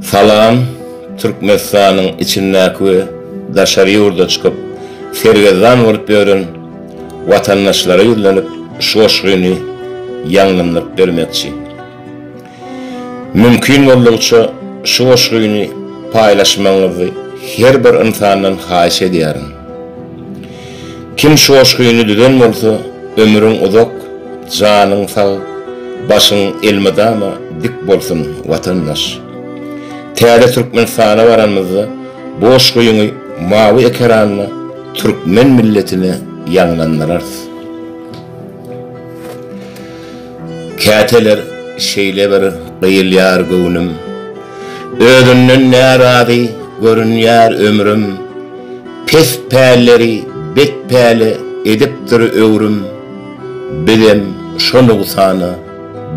Salam Türkmenistanyň içindäki we daşary ýurda çykyp sergezdan bolup ýören watandaşlara ýüzlenip şu goşgyny ýaňlandyryp bermekçi. Mümkin boldugyça şu goşgyny paýlaşmagyňyzy her bir ynsandan haýyş edýärin. Kim şu goşgyny düzen bolsa ömrüň uzak, janyň sag, başyň elmydama dik bolsun watandaş. Täze Türkmenistana baranymyzda bu goşgyňy mawy ekeranda türkmen milletine ýaňlandyrarys. Käteler şeýle bir gyýylýar göwnüm, Özünden närazy görünýär ömrüm, Pes pälleri bet päle edipdir öwrüm, Bizem şo nugsana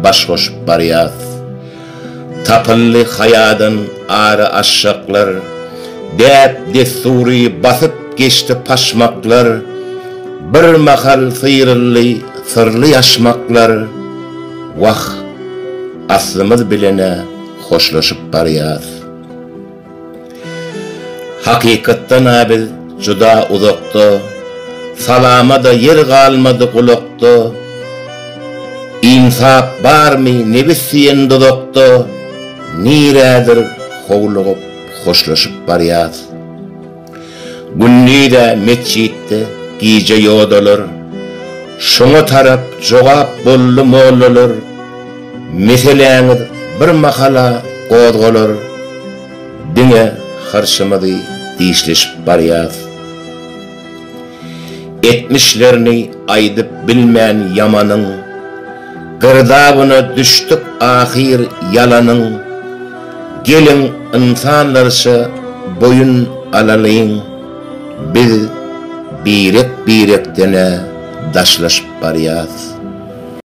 baş goşup barýas. Tapyldy haýadan ary aşşaklar, Däp-dessury basyp geçdi paşmaklar, Bir mahal syryldy syrly ýaşmaklar, Wah, aslymyz bilen-ä hoşlaşyp barýas. Hakykatdan-a biz juda uzakda, Salama-da ýer galmady gulakda. Ynsap barmy nebis diýen duzakda, Nirädir howlugyp hoşlaşyp barýas. Gündiz-ä metjitde, gije ýodalar, Şoňa tarap jogap boldy mollalar, Meseläňiz bir mahala gozgalar, Diňe hyrçymyzy dişleşip barýas. Etmişlerini aýdyp bilmän ýamanyň, Girdabyna düşdük ahyr ýalanyň, Geliň ynsanlarça boýun alalyň, Biz birek-birekden-ä daşlaşyp barýas.